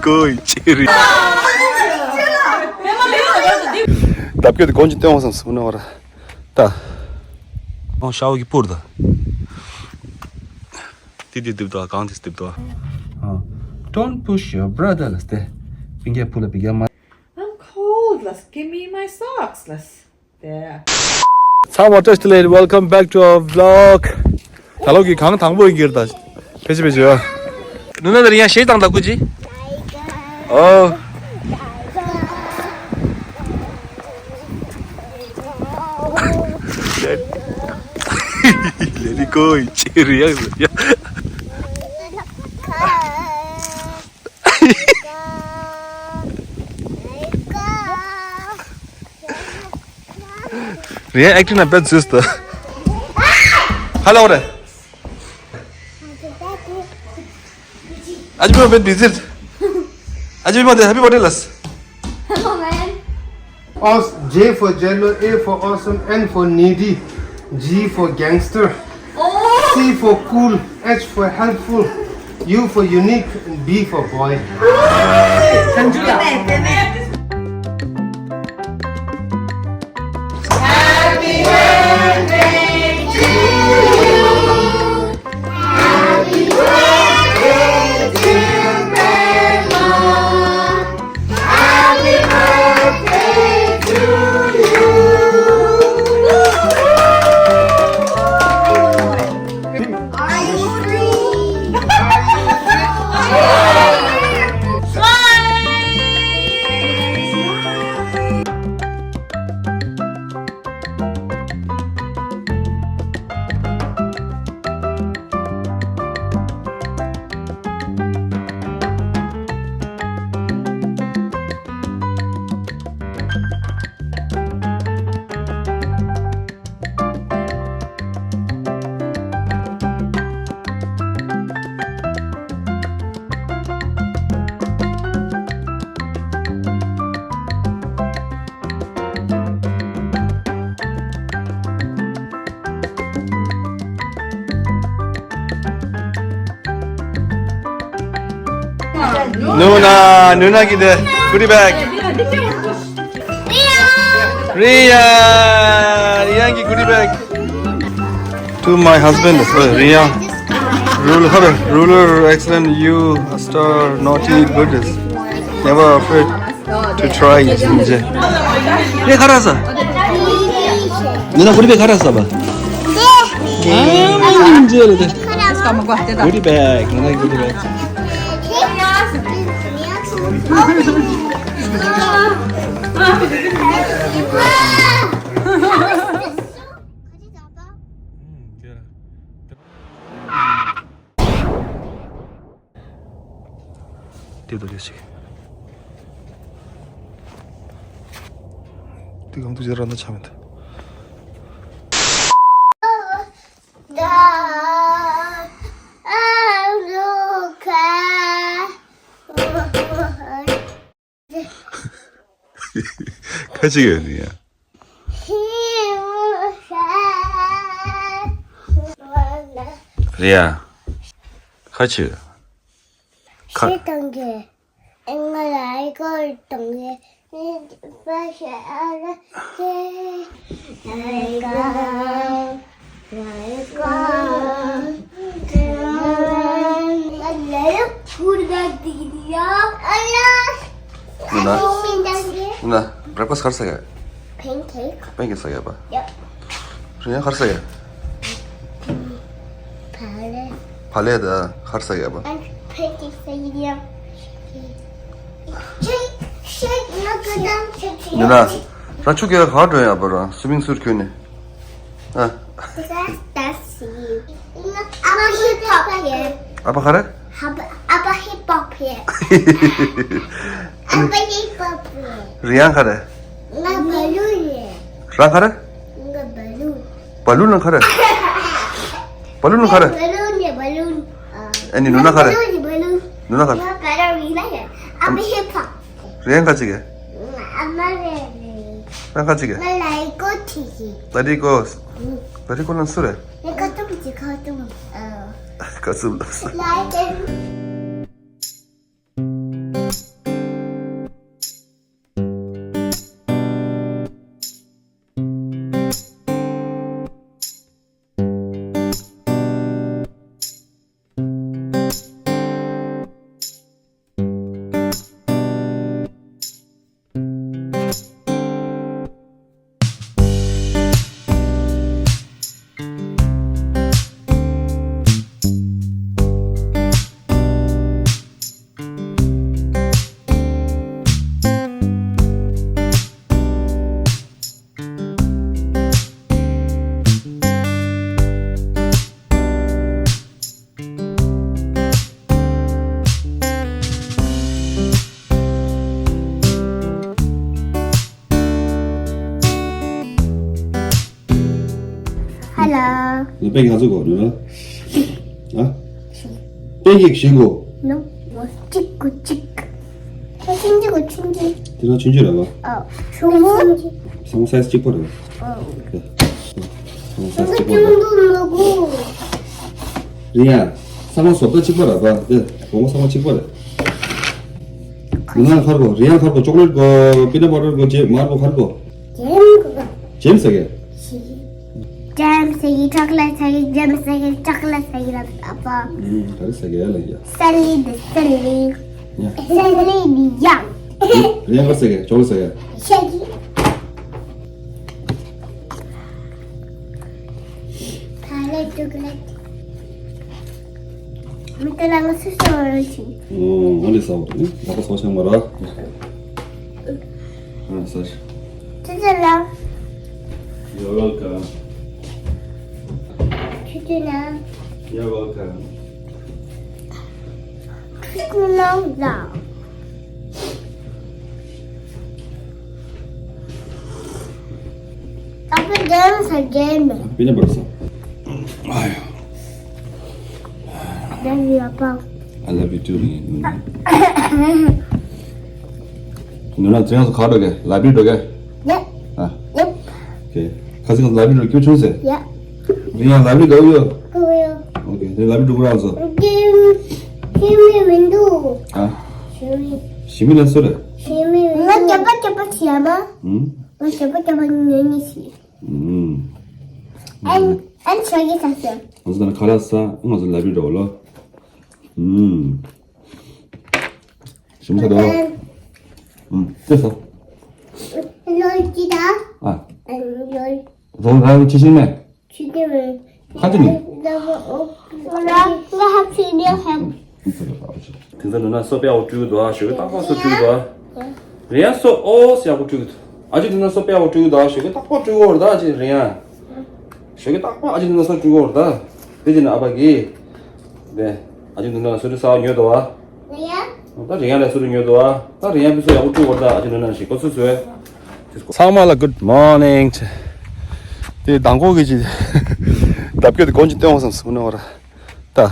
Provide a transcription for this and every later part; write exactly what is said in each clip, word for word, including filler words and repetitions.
ཀོའི་ཅི་རི། ལྡབ་སྐྱོ་དེ་གོང་ཅི་སྟོན་འོང་བསམ་སོང་ན་བར། ད། ཨོ་ཤའོ་གི་པུར་ད། དེ་དེ་དེབ་དོ་གང་དེ་དེབ་དོ། Don't push your brother ལ་སྟེ། པིང་གེ་ཕུ་ལ་པིང་གེ་མ། I'm cold. Let's give me my socks. Let's. Yeah. ཚང་མ་བཀྲ་ཤིས་བདེ་ལེགས། Welcome back to our vlog. ད་ལོ་གི་གང་དང་པོ་ཡིན་གྱི་རེད་ད། ཕེ་ཆི་ཕེ་ཆི་ཡོད། ནུ་ན་དེར་ཡང་ཞེས་དང་ད་ཀུ་ཅི། ཨོ། Let it go. ཅི་རེད་ཡ། རེད་ཨེག་ཊིང་ན་བེད་ཟུས་ཏོ། ཧ་ལོ་རེད། ཨ་ཇི་མོ་བེད་བི་ཟིར། ཨ་ཇི་མོ་དེ་happy birthday ལས། Hello, man. Os- J for jello, A for awesome, N for needy, G for gangster, Oh. C for cool, H for helpful, U for unique, and B for boy. Sanjula. Happy birthday to you. Happy birthday, dear grandma. Happy birthday to you. Are you free? Smile. Nuna, Nuna ki de goodie bag. Ria, Ria ki goodie bag. To my husband, uh, Ria. Ruler, ruler, excellent, you a star, naughty, good is never afraid. To try is easy. ཡེ་ག་རེ་ཟ། ནི་ན་goodie bag ག་རེ་ཟ་བ། ཨ་མ་ཡིན་ཇེ་ལ་དེ། goodie bag ནི་ན་goodie bag. དེ་དོ་རེ་ཞིག་དེ་གང་དུ་ཇེ་ར་ན་ཆ་མེད། ཁ་ཅིག་ཡོད་ནི་ཡ། རེད་ཡ། ཁ་ཅིག་ཁ། ཤེས་དང་གི་ང་ལ་ཨི་ཀོ་དང་གི་ནི་པ་ཤ་ཨ་ལ་ཀེ་ཨི་ཀོ། ནུ་ན། ནུ་ན། breakfast ག་རེ་ཟ་ག Pancake. Pancake ཟ་ག་པ། Yep. རིང་ཡང་ག་རེ་ཟ་ག་བ་ལེ། བ་ལེ་དང་ག་རེ་ཟ་ག་པ། And pancake ཟ་གི་ཡ། Shake, shake, not go down, shake, shake. ནུ་ན། རང་ཆུ་གེ་ག་འགྲོ་ཡ་པ་རང་swimming suit གྱོན་ནས། ཨ། That's, that's you. ཨ་ཕ་hip hop ཡིན། ཨ་ཕ་ག་རེ། ཨ་ཕ་hip hop ཡིན། ཨ་ཕ་hip hop ཡིན། རི་ཡང་ག་རེ། ང་balloon ཡིན། རང་ག་རེ། ང་balloon། balloon ལ་ག་རེ། balloon ལ་ག་རེ། balloon ཡིན། balloon ཨ་ནི་ནུ་ན་ག་རེ། balloon ཡིན། balloon ནུ་ན་ག་རེ། ང་ballerina ཡིན། ཨ་ཕ་hip hop རེད་ཡང་ཁ་ཅིག་གི་ཨ་མ་རེད། རང་ཁ་ཅིག་གི་ང་ལ་ཡི་གོ་ཁྲིད་ཀྱི་ལ་རི་གོ་ལ་རི་གོ་ལ་སུ་རེད། ལ་ཀ་ཏུམ་གྱི་ཁ་ཏུམ། ཨ། ཁ་ཚུམ་ལ་སུ། ལ་ཡི་གོ་པད་ཀྱི་ག་ཚོད་དགོས་ནོ། ཨ། པད་ཀྱི་བཞི་དགོས། ནོ། གཅིག་དགོས་གཅིག་ཆུང་ཆུང་དགོས་ཆུང་ཆུང་། དེ་རང་ཆུང་ཆུང་རེད་པ། ཨ། ཆུང་ཆུང་། ཚང་མ་སའི་ཛི་གཅིག་པ་རེད། ཨ། ཚང་མ་སའི་ཛི་གཅིག་པ་རེད། ཆུང་ཆུང་མ་དགོས། རེད་ཡ། ཚང་མ་བཟོ་ལྟ་གཅིག་པ་རེད་པ། དེ་སྒོར་མོ་ཚང་མ་གཅིག་པ་རེད། ང་ཁར་གོ་རེ་ཡང་ཁར་གོ་ཅོག་ལེཊ་གོ་པི་ནཊ་བ་ཊར་གོ་ཇེམ་མར་གོ་ཁར་གོ་ཇེམ་གོ་ཇེམ་ཟེར་གི་ཇེམ་ཟེར་གི་ཅོག་ལེཊ་ཟེར་གི་ཇེམ་ཟེར་གི་ཅོག་ལེཊ་ཟེར་གི་ལབ་ཨ་ཕ། ཨུམ་ད་རེ་ཟེར་གི་ལ་ཡ། སལ་ལི་འདི་སལ་ལི། ཡ། སལ་ལི་འདི་ཡང་། རེ་ཡང་ཁར་ཟེར་གི་ཅོག་ལེཊ་ཟེར་གི་ཟེར་གི་ད་ལེ་ཅོག་ལེཊ། མི་དེ་ལ་ང་སུ་སོ་ར་ཆི། ཨོ། ང་ལས་ས་བ་ནི་ད་ག་ས་ཆང་མ་ར། ཨ་ས་ཆི། ཅི་ཅི་ལ། You're welcome. ཅི་ཅི་ལ། You're welcome. ཅི་ཅི་ལ་ལ། Papa, dance again. Peanut butter sauce. Ay. Daddy, Papa. I love you too. ནུ་ན་ཚེ་ཡང་སུ་ཁ་འགྲོ་གེ་ལ་བི་འགྲོ་གེ Yep. ཨ། Yep. Okay. ཁ་སང་ལ་བི་འགྲོ་ཁྱོད་ཆུང་ཟེར། Yep. རི་ཡང་ལ་བི་འགྲོ་ཡོ། གོ་ཡོ། Okay. དེ་ལ་བི་འགྲོ་གོ་རང་སོ། ཞི་མི་མི་འདུག་ཨ། ཞི་མི། ཞི་མི་ལ་སོ་རེད། ཞི་མི་མི་འདུག་ང་རྒྱབ་པ་རྒྱབ་པ་བྱས་ཡ་མ། ཨུམ། ང་རྒྱབ་པ་རྒྱབ་པ་ཉན་ཉན་ཞིག་ཨུམ། ཨན་ཨན་ཆོག་གི་ས་སོ། ང་ཚོ་ད་ནི་ཁ་ལག་ཟ། ང་ཚོ་ལ་བི་འགྲོ་ལོ། ཨུམ། ཞི་མི་ཚ་དོ། ཨུམ། ཅི་སོ། ལོ་ཅི་ད། ཨ། ལོ། རོང་རང་ཆི་ཤིང་མེ། ཆི་ཏི་མེ། ཁ་ཅི་ནི། ང་ཧབ་ཆི་ནི་ཧབ། དེང་སང་ནུ་ན་སོ་པའི་འོ་བཀྲུས་འདུག་ཨ། ཞོགས་ཀས་རྟག་པར་སོ་བཀྲུས་འདུག་ཨ། རེད་ཡ། སོ་ཨོ་སི་ཡག་པོ་བཀྲུས་འདུག་ཨ་ཅེ་ནུ་ན་སོ་པའི་འོ་བཀྲུས་འདུག་ཨ། ཞོགས་ཀས་རྟག་པར་བཀྲུས་འོ་རེད་ད་ཨ་ཅེ་རེད་ཡ། ཞོགས་ཀས་རྟག་པར་ཨ་ཅེ་ནུ་ན་སོ་བཀྲུས་འོ་རེད་ད། དེ་ཅི་ན་ཨ་ཕ་གི། དེ། ཨ་ཅེ་ནུ་ན་སོ་བཀྲུས་ས་ཉོས་འདུག་ཨ། ད་རེ་ཡང་ལ་སུ་རུ་ཉོ་དོ་ཨ། ད་རེ་ཡང་པི་སུ་ཡག་པོ་བཀྲུ་བར་ད་ཨ་ཅེ་ནོ་ན་ཞིག་གོ་སུ་སུ། ཚང་མ་ལ་good morning། དེ་མདང་དགོང་གི་ཅི། ལྡབ་སྐྱོ་དེ་གོན་ཅི་སྟོན་འོང་བསམ་སུ་ནོ་ར། ད།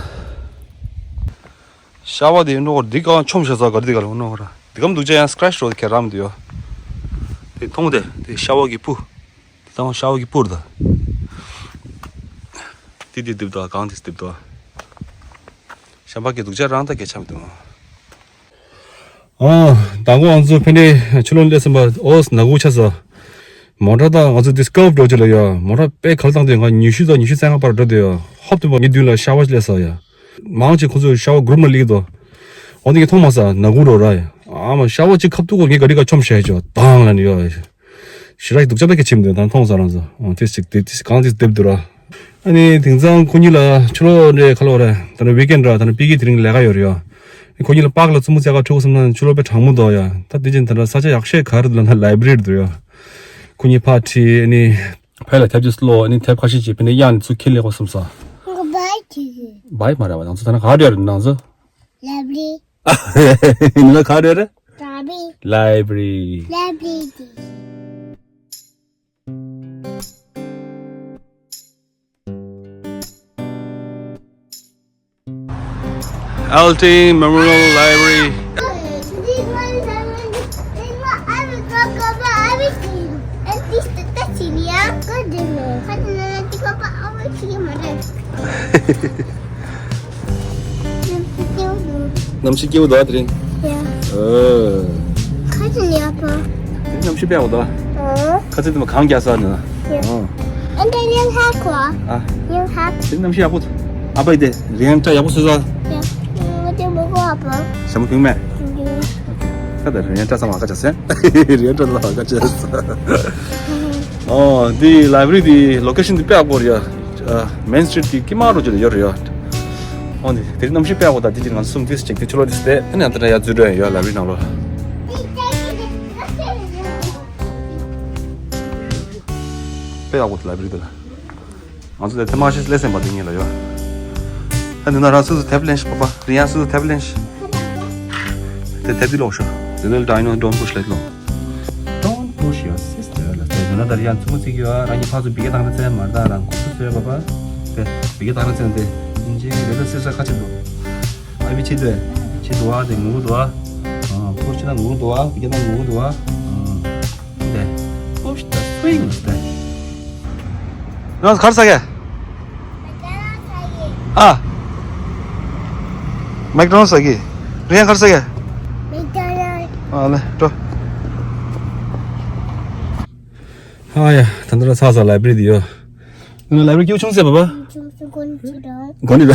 ཤ་བ་དེ་ནོ་འདི་ག་ཆོམ་ཤ་ས་ག་རི་དེ་ག་ལ་ནོ་ར། དེ་གམ་འདུག་ཅེ་ཡང་སྐྲ་ཤོ་དེ་ཁེ་རམ་དུ་ཡོ། དེ་མཐོང་དེ་དེ་ཤ་བ་གི་སྤུ། དེ་དང་ཤ་བ་གི་སྤུར་ད། དེ་དེ་དེབ་དོ་གང་དེ་དེབ་དོ། ཤམ་པ་གི་དུག་ཆ་རང་ད་གེ་ཆམ་དུ། ཨ། དང་པོ་ང་ཚོ་ཕན་ནེ་ཆུ་ལོན་ལས་སམ་པ་ཨོ་ན་གུ་ཆ་ས། མོ་ཊ་དང་ང་ཚོ་དིས་ཀབ་འགྲོ་ཆེ་ལ་ཡ། མོ་ཊ་པེ་གལ་བཏང་དེ་ང་ཉི་ཤུ་དང་ཉི་ཤུ་རྩ་ལྔ་བར་འགྲོ་དེ་ཡ། ཧོབ་ཏུ་མ་ངེ་མདུན་ལ་ཤ་བ་ལས་ས་ཡ། མང་ཆེ་ཁོ་ཚོ་ཤ་བ་གུ་རུབ་ན་ལིག་དོ། འོ་དེ་གི་མཐོང་མ་ས་ན་གུ་རོ་ར་ཡ། ཨ་མ་ཤ་བ་ཅིག་ཁབ་ཏུ་གོ་ངེ་ག་རི་ག་ཆོམ་ཤ་ཡ་ཆོ་དང་ལ་ནི་ཡ། ཞི་ར་ཡི་དུག་ཅག་པད་ཀྱི་ཆེམ་དེ་དང་མཐོང་ས་རང་ས། ཨོ་དེ་ཅིག་དེ་དེ་གང་དེ་དེབ་དུ་ར། ཨ་ནི་དེང་སང་ཁོ་གཉིས་ལ་ཕྱི་ལོགས་འདྲེ་ཁ་ལོ་ར། ད་ནི་ཝི་ཀེན་ར། ད་ནི་པི་ཀི་དེ་རིང་ལས་ཀ་ཡོད་རེད་ཡ། ཁོ་གཉིས་ལ་པཱག་ལ་རྩེད་མོ་རྩེ་ག་འཁྲིད་དགོས་བསམ་ན་ཕྱི་ལོགས་པའི་གྲང་མོ་འདུག་ཡ། ད་དེ་ཅན་ད་ལ་ས་ཆ་ཡག་ཤོས་ག་རེ་འདུག་ལ་ན་ལའི་བྷི་རི་རི་འདུག་ཡ། ཁོ་གཉིས་ཕར་ཁྲིད་ཨ་ནི། ཕར་ལ་ཐེབས་ཅིག་སློག་ཨ་ནི་ཐེབས་ཁ་ཤས་ཅིག་ཕི་ནས་གཡང་ནས་ཚུར་འཁྱེར་ལེགས་པོ་བསམ་ས། ང་བའི་ཁྱེར་གི། བའི་མ་རེད་བ། ང་ཚོ་ད་ནི་ག་རེ་ཡོད་རེད་ནང་ཚོ། ལའི་བྷི་རི། ནི་ལ་ག་རེ་རེད། ལའི་བྷི་རི། ལའི་བྷི་རི། ལའི་བྷི་རི། L T Memorial Library. གནམ་གཤིས་སྐྱིད་པོ་འདུག་ཨ་དེ་རིང་། ཡ། ཨོ། ཁ་ཅིག་ནི་ཨ་ཕ། དེ་གནམ་གཤིས་དཔེ་ཡག་པོ་འདུག་ཨ། ཨོ། ཁ་ཅིག་དེ་མ་གང་རྒྱག་ས་ནི། ཡ། ཨོ། ཨ་འདྲ་ཉིན་ཧ་གོ། ཨ། ཉིན་ཧ། དེ་གནམ་གཤིས་ཡག་པོ་འདུག་ཨ་ཕ་ཡི་དེ་རེན་ཊ་ཡག་པོ་བཟོས་ས། ཡ། ང་དེ་མོ་གོ་ཨ་ཕ། ཞྭ་མོ་གུང་མེ། ཨོ་ཁེ། ད་ད་རེན་ཊ་ཚང་མ་ཁ་ཆ་སེ། རེན་ཊ་ལ་ཁ་ཆ་སེ། ཨོ། འདི་ལའི་བྷི་རི་འདི་ལོ་ཀེ་ཤན་འདི་དཔེ་ཡག་པོ་རེད་ཡ། མེན་སི་ཊི་རིཊ་གི་དཀྱིལ་མ་རུ་ཅིག་ལ་ཡོད་རེད་ཡ། ཨོ་འདི་དེ་རིང་གནམ་གཤིས་དཔེ་ཡག་པོ། ད་འདི་ཅིག་ང་ཚོ་སུམ་ཏིས་ཅིག་དེ་ཕྱི་ལོགས་ཏིས་དེ་ཨ་ནི་ཨ་ད་ཡ་འཛུལ་འགྲོ་ཡ་ཡོད་ལའི་བྷི་རི་ནང་ལོགས། དཔེ་ཡག་པོ་ལའི་བྷི་རི་འདི་ལ། ང་ཚོ་དེ་ཐེ་མ་ཤེས་ལས་སེམས་པ་འདི་ཉིད་ལ་ཡོད། ཨ་འདི་ན་རང་སོ་སོ་དེབ་ལེན་ཤིག་པ་པ། རི་ཡང་སོ་སོ་དེབ་ལེན་ཤིག་དེ་དེབ་འདི་ཀློག་ཤོག Little dino, don't push ལབ་ཀློག Don't push your sister ལ་ཟེར་འདུག་ན། ད་རི་ཡང་རྩེད་མོ་རྩེ་གི་ཡོད། རང་གཉིས་ཕར་ཚུར་འབུད་རྒྱག་བཏང་ན་ཚད་མ་རེད། ད་རང་ཁུ་ཚུར་བཟོས་པ་པ། བེ་བེ་གེ་ཏང་ར་ཚན་ཏེ་ཨིན་ཇི་རེ་ད་སི་ས་ཁ་ཆེ་དུ། ཨ་བི་ཆེ་དུ་ཆེ་དུ་ཨ་དེ་ངུ་དུ་ཨ། ཕོ་ཆེ་ན་ངུ་དུ་ཨ་བེ་གེ་ན་ངུ་དུ་ཨ། དེ་ཕོ་ཤི་ད་སུ་ཝིང་དེ། ང་གར་ས་གེ་ཨ། མེག་ཌོ་ནལ་ཟ་གི། རེད་ཡ་གར་ཟ་གི། མེག་ཌོ་ནལ། ཨ་ལེ་འགྲོ། ཨ་ཡ་ད་ལྟ་ར་ཚ་ཚ་ལའི་བྷི་རི་འདི་ཡོད། ང་ལའི་བྷི་རི་སྐྱིད་པོ་བྱུང་ཟེར་བ་བ། ཆུང་ཆུང་གོན་ཅི་ར། གོན་ནི་ར།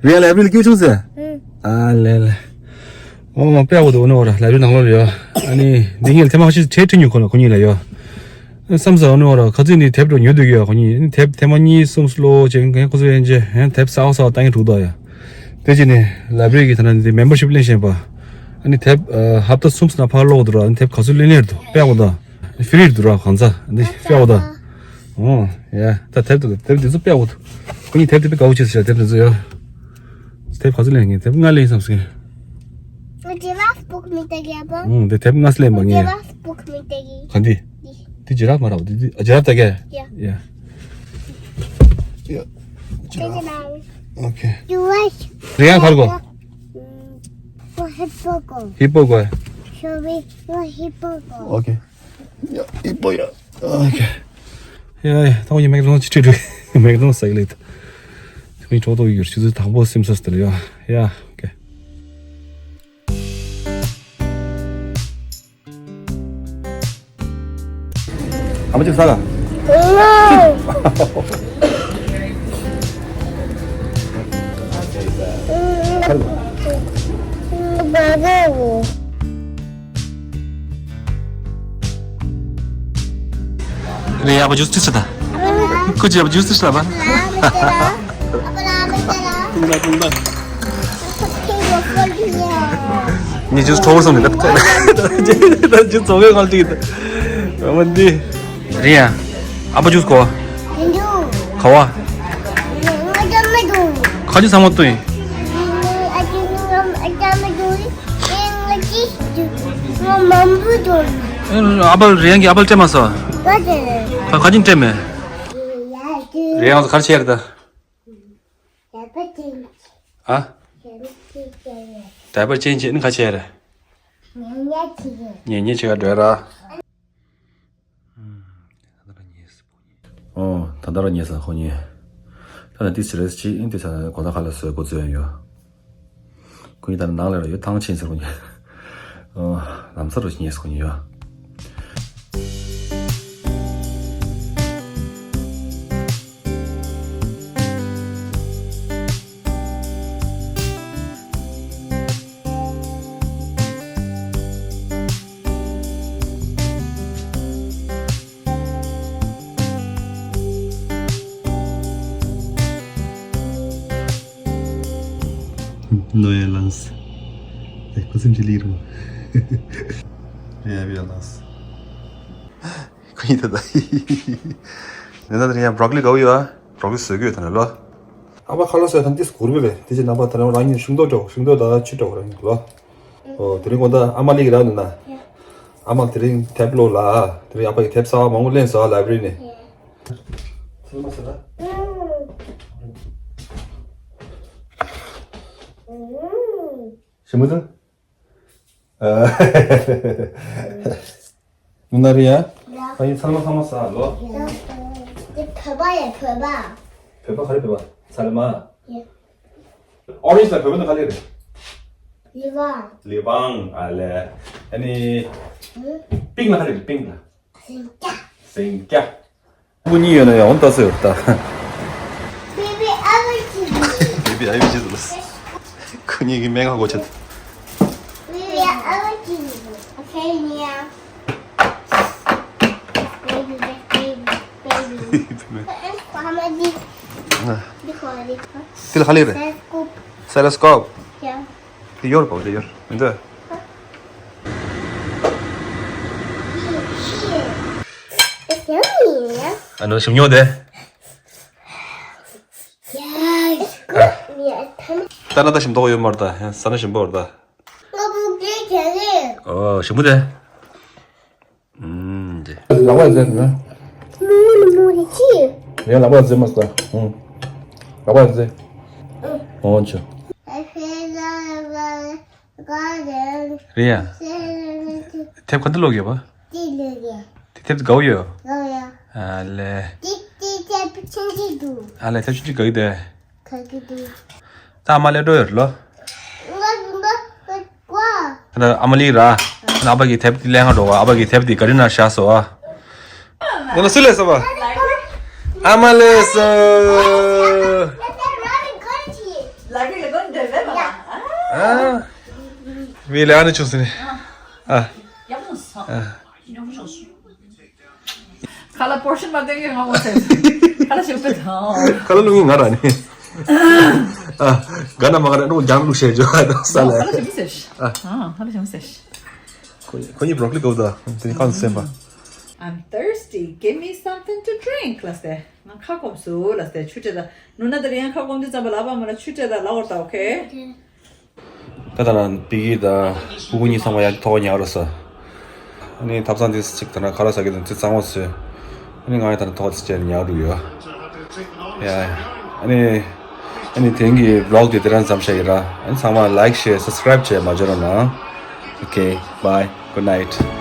རེད་ཡ་ལའི་བྷི་རི་སྐྱིད་པོ་བྱུང་ཟེར། ཨ་ལེ་ལེ། ཨོ་དཔེ་ཡག་པོ་འདུག་ཨོ་ནི་འོ་ར་ལའི་བྷི་རི་ནང་ལོགས་ལ་ཡོད། ཨ་ནི་འདི་ངས་ཐེངས་མ་ཤི་ཁྲལ་ཁྲིད་ཉོ་ཁོ་ལ་ཁོ་གཉིས་ལ་ཡོད། བསམ་ས་ཨོ་ནི་འོ་ར་ཁ་ཚིག་ནི་དེབ་འགྲོ་ཉོ་འདོད་ཀྱི་ཡོད་ཁོ་གཉིས་ནི་དེབ་ཐེངས་མ་གཉིས་གསུམ་སློ་ཅེ་ངས་ཁོ་ཚོ་ཡན་ཅེ་ཡང་དེབ་གསར་པ་གསར་པ་ལྟ་མཁན་དྲུག་དོ་ཡ། དེ་རྗེས་ནས་ལའི་བྷི་རི་གི་ཐ་ན་འདི་མེམ་བར་ཤིབ་ལེན་བཞིན་པ། ཨ་ནི་དེབ་ཧབ་ཏ་གསུམ་ཙམ་ཕར་སློག་འདུག་ར། ཨ་ནི་དེབ་ག་ཚོད་ལེན་ལེར་འདུག་དཔེ་ཡག་པོ་འདུག་ཧྥི་རི་འདུག་ར་གང་ཚ་འདི་དཔེ་ཡག་པོ་འདུག་ཨོ་ཡ་ད་དེབ་འདུག་དེབ་འདི་ཚོ་དཔེ་ཡག་པོ་འདུག་ཁོ་གཉིས་དེབ་དེ་དཔེ་དགའ་པོ་བྱེད་ཟེར་དེབ་འདི་ཚོ་ཡ། དེབ་ག་ཚོད་ལེན་ངས་དེབ་ལྔ་ལེན་བསམ་སོང་། ཨོ་དེབ་ལྔ་ལེན་པ་ངས་ཡ། ཨོ་དེ་དེབ་ལྔ་ལེན་པ་ངས་ཡ། ག་འདི། འདི་ཇི་ར་ཕ་མ་ར་འདི་འདི་ཇི་ར་ཕ་ད་ག་ཡ། ཡ། ཡ། ཇི་ར་ཕ། ཨོ་ཁེ། རེད་ཡ་གར་གོ། ཧི་པོ་གོ། ཧི་པོ་གོ། ཨོ་ཁེ། ཡ་ཧི་པོ་ཡ། ཨོ་ཁེ། ཡ་ཡ་ད་ཁོ་གཉིས་མེག་ཌོ་ནལ་ཅིག་ཁྲིད་འགྲོ། མེག་ཌོ་ནལ་ཟ་གི་ལེ། ད་ཁོ་གཉིས་གྲོགས་ཏོ་ཡོད་ཆུ་ཚོད་དང་པོ་སིམ་ས་སྟེར་ཡ། ཡ་ཨོ་ཁེ། ཨ་མ་ཅིག་ཟ་ག་རེད་ཡ། ཨ་ཕ་ཇུས་ཁྲིད་ཤག་ད། ཁོ་ཅི་ཨ་ཕ་ཇུས་ཁྲིད་ཤག་ད། ཉི་ཇུས་ཁྲོ་བོར་སོང་ནས་ད། ད་ཇུས་ཚོགས་ཀའི་ཁང་ཅིག་ད། ཨ་མ་འདི། རེད་ཡ། ཨ་ཕ་ཇུས་གོ། ག་བ། ཁ་ཅིག་ཚང་མ་བཏུང་ཡིན། ཨ་ཕ་རེ་ཡང་གིས་ཨ་ཕར་སྤྲད་མ་སོང་། ཁ་ཁ་ཅིག་སྤྲད་མེད། རེ་ཡང་ག་རེ་བྱས་རེད་ད། ཨ། ད་པར་ཅན་བྱས་ནི་ག་བྱས་རེད། ཉེ་ཉེ་བྱས་ག་འགྲོ་ར། ཨོ། ད་ལྟ་རང་ཉལ་ས་ཁོ་གཉིས། ད་ནི་ཏི་སི་རེས་ཅི་ཨིན་ཏི་ས་ནི་གོ་ད་ཁ་ལ་སོས་གོ་ཚོད་ཡོད། ཁོ་གཉིས་ད་ནི་ནང་ལ་ར་ཡོད་ཐང་ཆེན་ཟེར་ཁོ་གཉིས། ཨོ། ལམ་སང་རུ་ཉལ་ས་ཁོ་གཉིས་ཡོད། ནོ་ཡ་ལངས། དེ་ཁུ་སིམ་ཅི་ལི་རུ། ཡ་ཡ་ལངས། ཁོ་ཡིན་ད་ད། ནེ་ད་དེ་རིང་ཡང་བྷྲོ་ཀོ་ལི་དགའ་བོ་ཡོད་ཨ། བྷྲོ་ཀོ་ལི་བཟོས་ཀྱི་ཡོད་ད་ནི་ལོ། ཨ་མ་ཁ་ལོ་ཟེར་ཐང་ཏིས་གུར་བི་རེད། དེ་ཅི་ནང་པ་ད་རང་རང་ཉིད་ཤིང་ཏོག་འགྲོ་ཤིང་ཏོག་ད་ཆུ་འགྲོ་རང་ཉིད་ལོ། ཨོ་དེ་རིང་གོ་ད་ཨ་མ་ལི་གི་ར་ནི་ན། ཨ་མ་དེ་རིང་ཐེབ་ལོ་ལ། དེ་རིང་ཨ་ཕ་གི་ཐེབ་གསར་བ་མང་པོ་ལེན་སོང་ལའི་བྷི་རི་ནས། ཚང་མ་ཟེར་ད། ཞིམ་པོ་འདུག་ཨ། ནུ་ན་རི་ཡ། ཡ། ཁ་ཡིན་ཚང་མ་ཚང་མ་ཟ་ལོ། ཡ། དེ་བོད་པ་ཡ་བོད་པ། བོད་པ་ག་རེ་བོད་པ་ཚ་ལེ་མ། ཡ། ཨོ་རེན་ཇི་ལ་བོད་པ་ན་ག་རེ་རེད། ལི་ཝང་། ལི་ཝང་ཨ་ལེ། ཨ་ནི། ཨུ། པིང་ལ་ག་རེ་རེད་པིང་ལ། སིང་སྐྱ། སིང་སྐྱ། ཁོ་གཉིས་ཡོད་ན་ཡང་འོང་ལྟ་སྲོལ་ཡོད་ད། Baby, I will give you. Baby, I will give you. ཁོ་གཉིས་ཀྱི་སྨན་ཁང་སྒོ་ཕྱེ། Baby, I will give you. Okay, Nia. Baby, baby, baby. Mama, this. This one, this one. དེ་ལ་ག་རེ་རེད། Telescope. Telescope. Yeah. དེ་ཡོར་པོ་དེ་ཡོར་མི་འདུག It's yummy, yeah? ཨ་ནི་ཞིམ་ཉོ་དེ། Yeah, it's good. Yeah, it's ཐ་ན་ད་ཞིམ་མདོག་ཡོད་མ་རེད་ད། ས་ན་ཞིམ་པོ་རེད་ད། ང་བུ་དེ་བྱས་ལེ། ཨོ་ཞིམ་པོ་དེ། ཨུམ། དེ། ལག་པ་ཟེར་ན། མོ་ནི་མོ་རེད་ཅི། ཡང་ལག་པ་རྩེ་མ་ཟ། ཧུང་། ལག་པ་རྩེ། འོང་ཆུ། རེད་ཡ། དེབ་ག་འདི་ཀློག་ཡོད་པ། དེ་ཀློག་ཡ། དེ་དེབ་དགའ་བོ་ཡོད། ཨ་ལེ། དེ་དེ་དེབ་ཆུང་ཆུང་འདུག་ཨ་ལེ། དེབ་ཆུང་ཆུང་དགའ་གི་དེ། ད་ཨ་མ་ལས་འགྲོ་ཡོད་ལོ། ད་ཨ་མ་ལི་ར། ཨ་ཕ་གི་དེབ་དེ་ལེན་ག་འགྲོ་བ། ཨ་ཕ་གི་དེབ་དེ་ག་རི་ན་བཞག་སོ་ཨ། ཡང་ན་སུ་ལས་སོ་བ། ཨ་མ་ལས་སོ། ཨ། བི་ལ་ཨ་ནི་ཆུ་སི་ནི། ཨ། ཨ། ཁ་ལ་པོར་ཤན་མ་སྟོན་གི་ང་མོ་ཟེར། ཁ་ལ་ཞིམ་པོ་དང་། ཁ་ལ་ལུང་ངི་ང་ར་ནི། ཨ། ག་ན་མ་ག་ན་ནོ་རྒྱང་ལུགས་བཤད་ཇོ་ཨ་དང་ས་ལ། ཁ་ལ་ཞིམ་པོ་ཟེར། ཨ། ཁ་ལ་ཞིམ་པོ་ཟེར། ཁོ་ཁོ་གཉིས་བྲོ་ཀ་ལི་གོ་ད་དེ་ནི་ཁ་ལ་སེམས་པ། I'm thirsty. Give me something to drink. ལ་སྟེ། ང་ཁ་སྐོམ་སོང་ལ་སྟེ་ཆུ་སྤྲད་ད། ནུ་ན་དེ་རིང་ཁ་སྐོམ་དུས་ཙམ་པ་ལ་བ་མ་ན་ཆུ་སྤྲད་ད་ལ་འོར་ད། ཨོ་ཁེ། ད་ད་ན་པི་གི་ད་སྤུ་གུ་གཉིས་ཚང་མ་ཡག་ཐོག་ཉར་རོ་ས། ཨ་ནི་ཐབ་ཚང་དེ་ཅིག་ད་ན་ཁ་ལ་ས་གི་དང་ཅི་གཙང་བོ་ཟོས། ཨ་ནི་ང་ཡི་ད་ན་ཐོག་ཅིག་ཅན་ཉར་རུ་ཡོད། ཡ། ཨ་ནི་ཨ་ནི་དེང་གི་བི་ལོག་དེ་དེ་རང་ཙམ་ཤ་ཡི་ར། ཨ་ནི་ཚང་མ་ལའིག་ཤེར་སབ་སི་ཀ་རའིབ་བྱས་མ་བརྗེད་རོགས་གནང་། Okay, bye, good night.